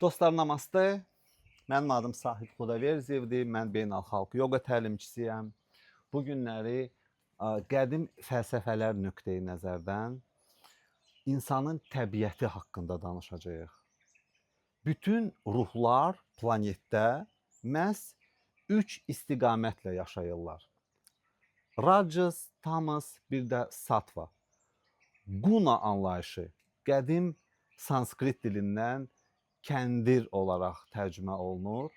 Dostlar, namaste. Mənim adım Sahib Xudaverziyevdir. Mən beynəlxalq yoga təlimçisiyəm. Bu günləri qədim fəlsəfələr nöqteyi nəzərdən insanın təbiəti haqqında danışacağıq. Bütün ruhlar planetdə məhz 3 istiqamətlə yaşayırlar. Rajas, Tamas, bir də Sattva. Guna anlayışı qədim sanskrit dilindən kəndir olaraq tərcümə olunur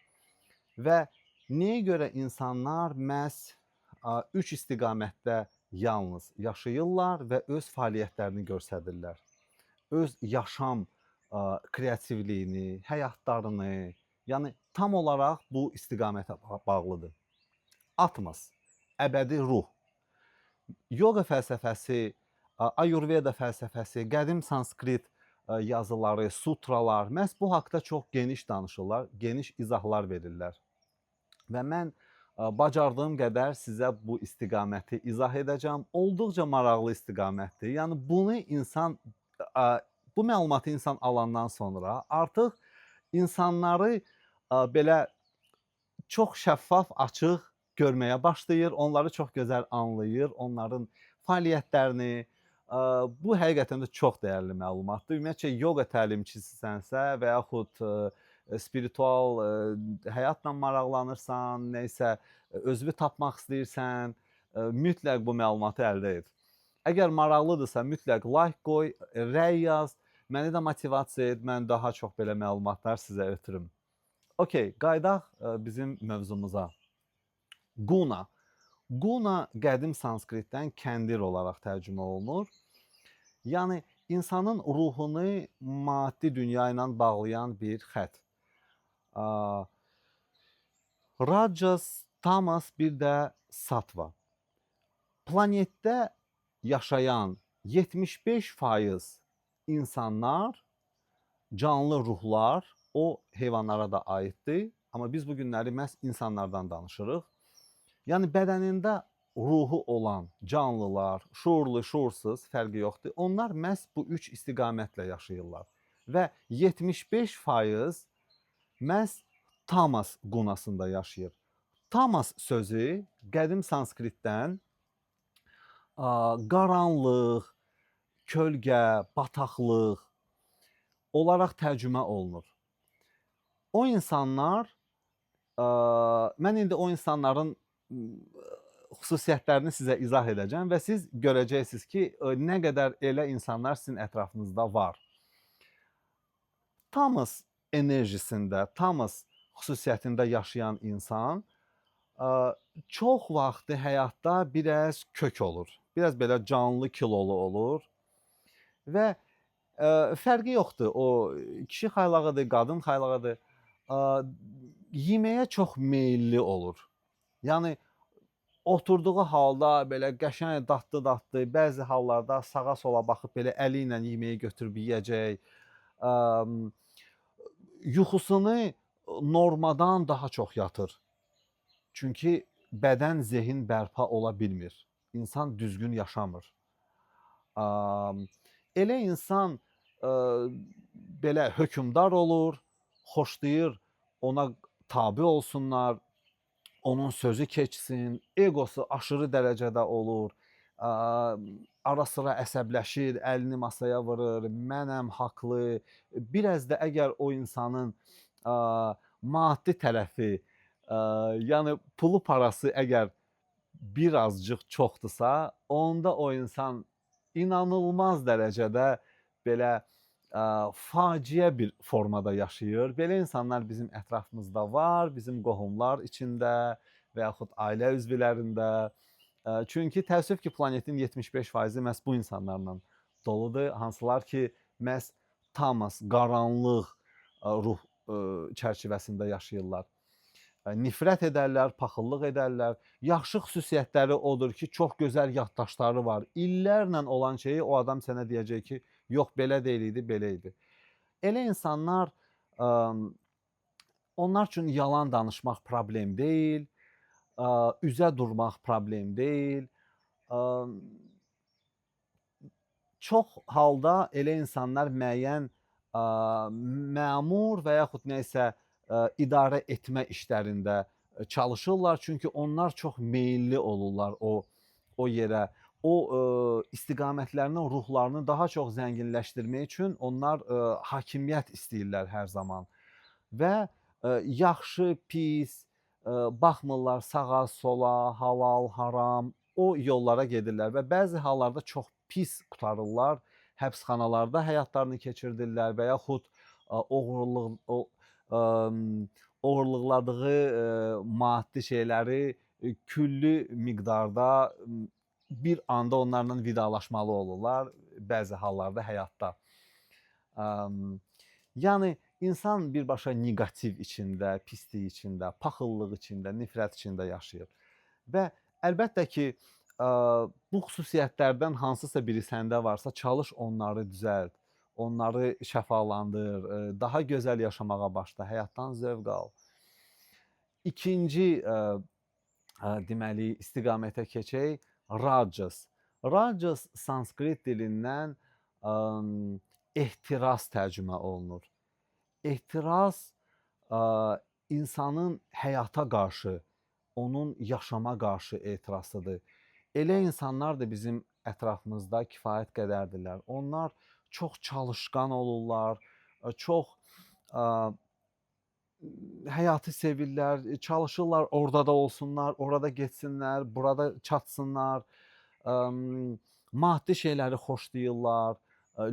və nəyə görə insanlar məhz 3 istiqamətdə yalnız yaşayırlar və öz fəaliyyətlərini göstərirlər. Öz yaşam kreativliyini, həyatlarını, yəni tam olaraq bu istiqamətə bağlıdır. Atmos, əbədi ruh. Yoga fəlsəfəsi, Ayurveda fəlsəfəsi, qədim sanskrit yazıları, sutralar məhz bu haqda çox geniş danışırlar, geniş izahlar verirlər. Və mən bacardığım qədər sizə bu istiqaməti izah edəcəm. Olduqca maraqlı istiqamətdir. Yəni bunu insan bu məlumatı insan alandan sonra artıq insanları belə çox şəffaf, açıq görməyə başlayır, onları çox gözəl anlayır, onların fəaliyyətlərini. Bu həqiqətən də çox dəyərli məlumatdır. Ümumiyyətcə yoga təlimçisisənsə və yaxud spiritual həyatla maraqlanırsan, nə isə özünü tapmaq istəyirsən, mütləq bu məlumatı əldə et. Əgər maraqlıdırsa, mütləq like qoy, rəy yaz, məni də motivasiya et, mən daha çox belə məlumatlar sizə ötürüm. Okay, qayıdaq bizim mövzumuza. Guna. Guna qədim sanskritdən kəndir olaraq tərcümə olunur. Yəni insanın ruhunu maddi dünya ilə bağlayan bir xətt. Rajas, Tamas, bir də Sattva. Planetdə yaşayan 75% insanlar, canlı ruhlar, o heyvanlara da aiddir. Amma biz bu günləri məhz insanlardan danışırıq. Yəni bədənində ruhu olan canlılar, şuurlu, şuursuz fərqi yoxdur. Onlar məhz bu 3 istiqamətlə yaşayırlar və 75% məhz Tamas qunasında yaşayır. Tamas sözü qədim sanskritdən qaranlıq, kölgə, bataqlıq olaraq tərcümə olunur. O insanlar, mən indi o insanların xüsusiyyətlərini sizə izah edəcəm və siz görəcəksiniz ki, nə qədər elə insanlar sizin ətrafınızda var. Tamas enerjisində, Tamas xüsusiyyətində yaşayan insan çox vaxtı həyatda biraz kök olur. Biraz belə canlı, kilolu olur və fərqi yoxdur. O kişi xaylağıdır, qadın xaylağıdır. Yeməyə çox meyilli olur. Yəni oturduğu halda belə qəşəng dadlı-dadlı, bəzi hallarda sağa-sola baxıb belə əli ilə yeməyi götürüb yeyəcək. Yuxusunu normadan daha çox yatır. Çünki bədən, zehin bərpa ola bilmir. İnsan düzgün yaşamır. Elə insan belə hökmdar olur, xoşlayır ona tabe olsunlar, onun sözü keçsin, egosu aşırı dərəcədə olur, ara sıra əsəbləşir, əlini masaya vurur, mənəm haqlı. Biraz da əgər o insanın maddi tərəfi, yəni pulu parası əgər birazcıq çoxdursa, onda o insan inanılmaz dərəcədə belə faciə bir formada yaşayır. Belə insanlar bizim ətrafımızda var, bizim qohumlar içində və yaxud ailə üzvlərində. Çünki təəssüf ki, planetin 75%-i məhz bu insanlarla doludur, hansılar ki, məhz Tamas, qaranlıq ruh çərçivəsində yaşayırlar. Nifrət edərlər, paxıllıq edərlər. Yaxşı xüsusiyyətləri odur ki, çox gözəl yaddaşları var. İllərlə olan şeyi o adam sənə deyəcək ki, yox belə deyil idi, belə idi. Elə insanlar onlar üçün yalan danışmaq problem deyil, üzə durmaq problem deyil. Çox halda elə insanlar müəyyən Məmur və yaxud nə isə idarə etmə işlərində çalışırlar. Çünki onlar çox meyilli olurlar o yerə. O istiqamətlərinin ruhlarını daha çox zənginləşdirmək üçün onlar hakimiyyət istəyirlər hər zaman. Və yaxşı, pis, baxmırlar sağa, sola, halal, haram, o yollara gedirlər və bəzi hallarda çox pis qurtarırlar, həbsxanalarda həyatlarını keçirdirlər və yaxud oğurluqladığı maddi şeyləri küllü miqdarda bir anda onlarla vidalaşmalı olurlar bəzi hallarda həyatda. Yəni insan birbaşa neqativ içində, pislik içində, paxıllıq içində, nifrət içində yaşayır. Və əlbəttə ki, bu xüsusiyyətlərdən hansısa biri səndə varsa, çalış onları düzəlt, onları şəfalandır, daha gözəl yaşamağa başla, həyatdan zövq al. İkinci deməli istiqamətə keçək, Rajas. Rajas sanskrit dilindən ehtiras tərcümə olunur. Ehtiras insanın həyata qarşı, onun yaşama qarşı ehtirasıdır. Elə insanlar da bizim ətrafımızda kifayət qədərdirlər. Onlar çox çalışqan olurlar, çox həyatı sevirlər, çalışırlar orada da olsunlar, orada getsinlər, burada çatsınlar, maddi şeyləri xoşlayırlar,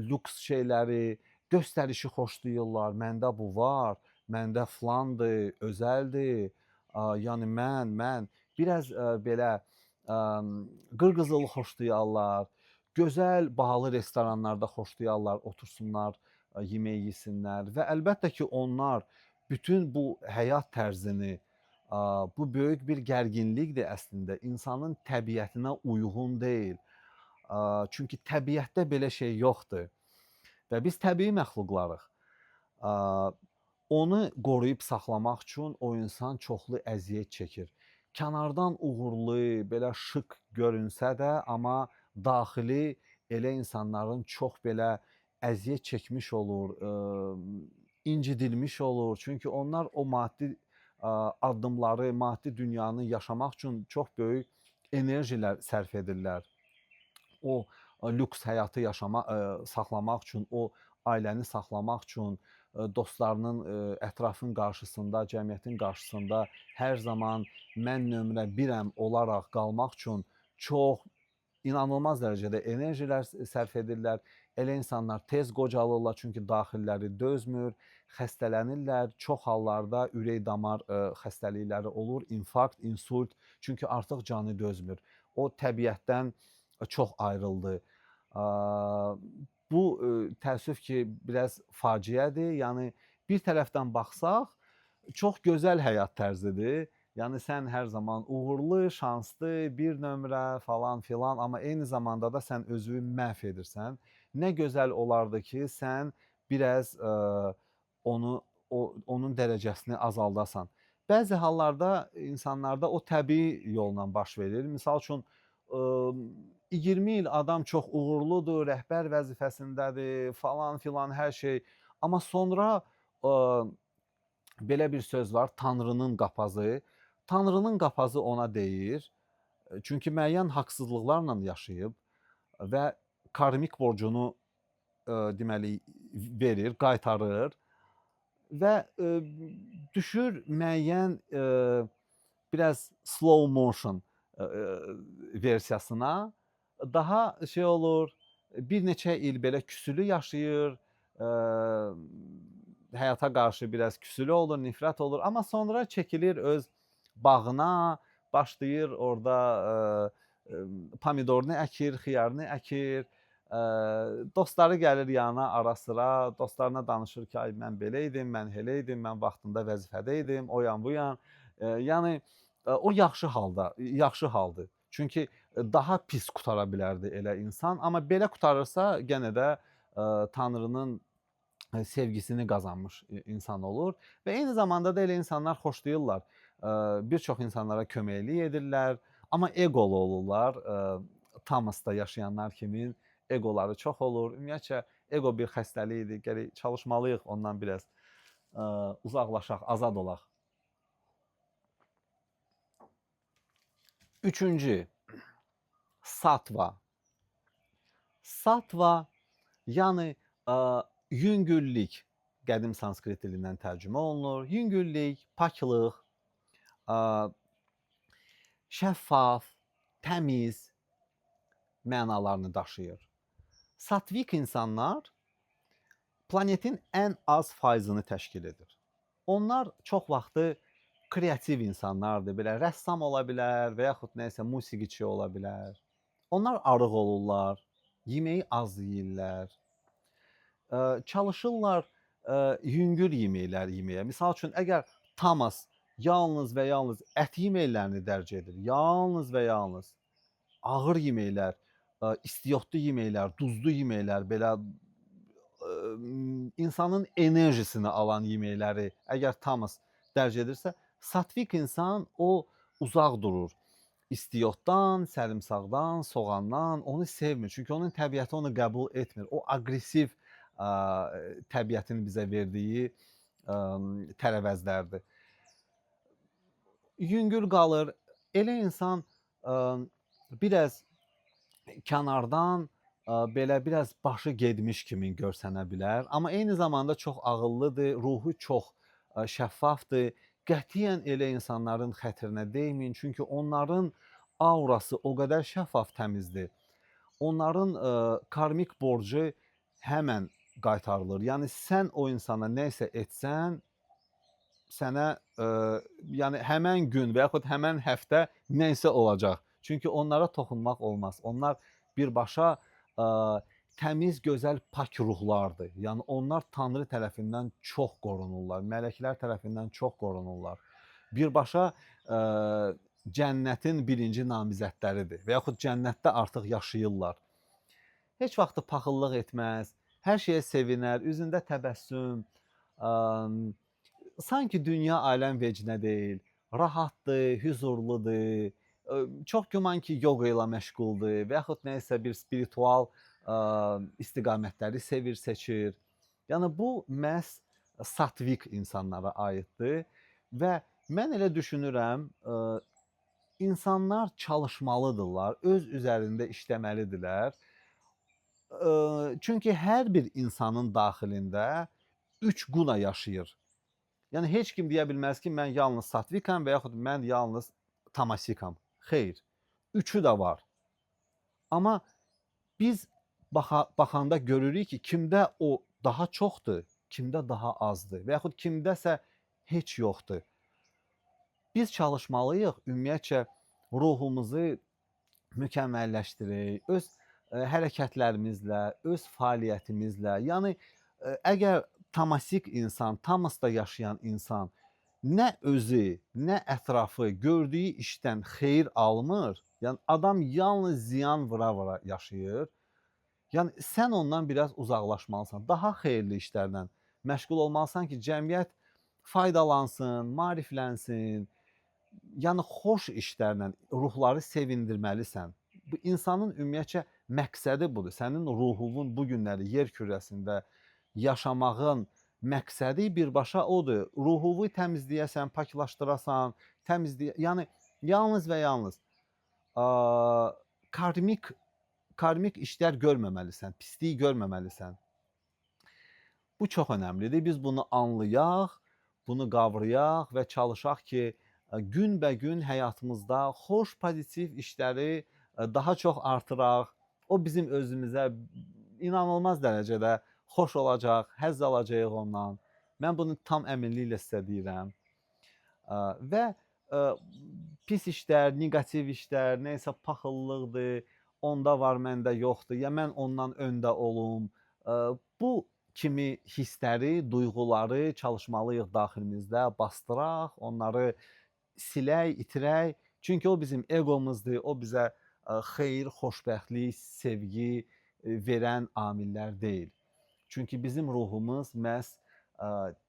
lüks şeyləri, göstərişi xoşlayırlar. Məndə bu var, məndə filandır, özəldir. Yəni mən biraz belə qırqızılı xoşlayarlar, gözəl bahalı restoranlarda xoşlayarlar, otursunlar, yemək yesinlər və əlbəttə ki, onlar bütün bu həyat tərzini, bu böyük bir gərginlikdir əslində, insanın təbiətinə uyğun deyil. Çünki təbiətdə belə şey yoxdur və biz təbii məxluqlarıq. Onu qoruyub saxlamaq üçün o insan çoxlu əziyyət çəkir. Kənardan uğurlu, belə şık görünsə də, amma daxili elə insanların çox belə əziyyət çəkmiş olur, incidilmiş olur. Çünki onlar o maddi addımları, maddi dünyanı yaşamaq üçün çox böyük enerjilər sərf edirlər. O lüks həyatı saxlamaq üçün, o ailəni saxlamaq üçün, dostlarının, ətrafın qarşısında, cəmiyyətin qarşısında hər zaman mən nömrə birəm olaraq qalmaq üçün çox inanılmaz dərəcədə enerjilər sərf edirlər. Elə insanlar tez qocalırlar, çünki daxilləri dözmür, xəstələnirlər. Çox hallarda ürək-damar xəstəlikləri olur, infarkt, insult, çünki artıq canı dözmür. O təbiətdən çox ayrıldı. Bu təəssüf ki, biraz faciədir. Yəni bir tərəfdən baxsaq, çox gözəl həyat tərzidir. Yəni sən hər zaman uğurlu, şanslı, bir nömrə falan filan, amma eyni zamanda da sən özünü məhv edirsən. Nə gözəl olardı ki, sən biraz onun dərəcəsini azaldasan. Bəzi hallarda insanlarda o təbii yolla baş verir. Misal üçün, 20 il adam çox uğurludur, rəhbər vəzifəsindədir, falan filan hər şey. Amma sonra belə bir söz var, Tanrının qapazı. Tanrının qapazı ona deyir, çünki müəyyən haqsızlıqlarla yaşayıb və karmik borcunu deməli verir, qaytarır və düşür müəyyən biraz slow motion versiyasına. Daha şey olur, bir neçə il belə küsülü yaşayır, həyata qarşı biraz küsülü olur, nifrət olur, amma sonra çəkilir öz bağına, başlayır orada pomidorunu əkir, xiyarını əkir, dostları gəlir yanına ara sıra, dostlarına danışır ki, ay mən belə idim, mən elə idim, mən vaxtında vəzifədə idim, o yan bu yan. Yəni o yaxşı halda, yaxşı haldır. Çünki daha pis qutara bilərdi elə insan, amma belə qutarırsa yenə də Tanrının sevgisini qazanmış insan olur və eyni zamanda da elə insanlar xoşlayırlar. Bir çox insanlara köməklik edirlər, amma eqolu olurlar. Tamasda yaşayanlar kimin eqoları çox olur. Ümumiyyətcə Ego bir xəstəlikdir. Gərək çalışmalıyıq ondan biraz uzaqlaşaq, azad olaq. Üçüncü, satva. Satva, yəni yüngüllük, qədim sanskrit dilindən tərcümə olunur. Yüngüllük, paklıq, şəffaf, təmiz mənalarını daşıyır. Satvik insanlar planetin ən az faizini təşkil edir. Onlar çox vaxtı kreativ insanlardır. Belə rəssam ola bilər və yaxud nə isə musiqiçi ola bilər. Onlar arıq olurlar, yeməyi az yeyirlər. Çalışırlar yüngül yeməklər yeməyə. Misal üçün, əgər Tamas yalnız və yalnız ət yeməklərini dərc edir, yalnız və yalnız ağır yeməklər, istiotlu yeməklər, duzlu yeməklər, belə insanın enerjisini alan yeməkləri əgər Tamas dərc edirsə, satvik insan o uzaq durur. İstiotdan, sərimsaqdan, soğandan onu sevmir. Çünki onun təbiəti onu qəbul etmir. O aqressiv təbiətin bizə verdiyi tərəvəzlərdir. Yüngül qalır. Elə insan biraz kənardan belə biraz başı getmiş kimi görsənə bilər. Amma eyni zamanda çox ağıllıdır, ruhu çox şəffafdır. Qətiyyən elə insanların xətrinə dəyməyin, çünki onların aurası o qədər şəffaf, təmizdir. Onların karmik borcu həmən qaytarılır. Yəni sən o insana nə isə etsən, sənə yəni həmən gün və yaxud həmən həftə nə isə olacaq. Çünki onlara toxunmaq olmaz. Onlar birbaşa təmiz, gözəl, pak ruhlardır. Yəni onlar Tanrı tərəfindən çox qorunurlar, mələklər tərəfindən çox qorunurlar. Birbaşa cənnətin birinci namizədləridir və yaxud cənnətdə artıq yaşayırlar. Heç vaxt paxıllıq etməz, hər şeyə sevinər, üzündə təbəssüm, sanki dünya aləm vecinə deyil, rahatdır, hüzurludur. Çox güman ki, yoga ilə məşğuldur və yaxud nə isə bir spiritual istiqamətləri sevir, seçir. Yəni bu məhz satvik insanlara aiddir və mən elə düşünürəm, insanlar çalışmalıdırlar, öz üzərində işləməlidirlər. Çünki hər bir insanın daxilində 3 quna yaşayır. Yəni heç kim deyə bilməz ki, mən yalnız satvikam və yaxud mən yalnız tamasikam. Xeyr, üçü də var. Amma biz baxanda görürük ki, kimdə o daha çoxdur, kimdə daha azdır və yaxud kimdəsə heç yoxdur. Biz çalışmalıyıq, ümumiyyətcə ruhumuzu mükəmməlləşdirək, öz hərəkətlərimizlə, öz fəaliyyətimizlə. Yəni əgər tamasik insan, tamasda yaşayan insan nə özü, nə ətrafı gördüyü işdən xeyir almır, yəni adam yalnız ziyan vura-vura yaşayır. Yəni sən ondan biraz uzaqlaşmalısan, daha xeyirli işlərlə məşğul olmalısan ki, cəmiyyət faydalansın, maariflənsin. Yəni xoş işlərlə ruhları sevindirməlisən. Bu insanın ümumiyyətcə məqsədi budur. Sənin ruhunun bu günləri yer kürəsində yaşamağın məqsədi birbaşa odur. Ruhunu təmizləyəsən, paklaşdırasan, yəni yalnız və yalnız karmik işlər görməməlisən, pislik görməməlisən. Bu çox önəmlidir. Biz bunu anlayaq, bunu qavrayaq və çalışaq ki, günbəgün həyatımızda xoş, pozitiv işləri daha çox artıraq. O bizim özümüzə inanılmaz dərəcədə xoş olacaq, həzz alacağıq ondan. Mən bunu tam əminliklə sizə deyirəm. Və pis işlər, neqativ işlər, nə isə paxıllıqdır, onda var, məndə yoxdur, ya mən ondan öndə olum. Bu kimi hissləri, duyğuları çalışmalıyıq daxilimizdə bastıraq, onları silək, itirək. Çünki o bizim eqomuzdur, o bizə xeyir, xoşbəxtlik, sevgi verən amillər deyil. Çünki bizim ruhumuz məhz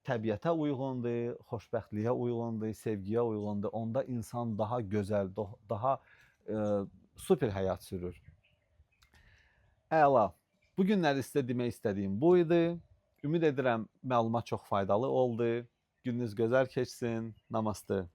təbiətə uyğundur, xoşbəxtliyə uyğundur, sevgiyə uyğundur. Onda insan daha gözəl, daha super həyat sürür. Əla. Bu günləri sizə demək istədiyim bu idi. Ümid edirəm məlumat çox faydalı oldu. Gününüz gözəl keçsin. Namaste.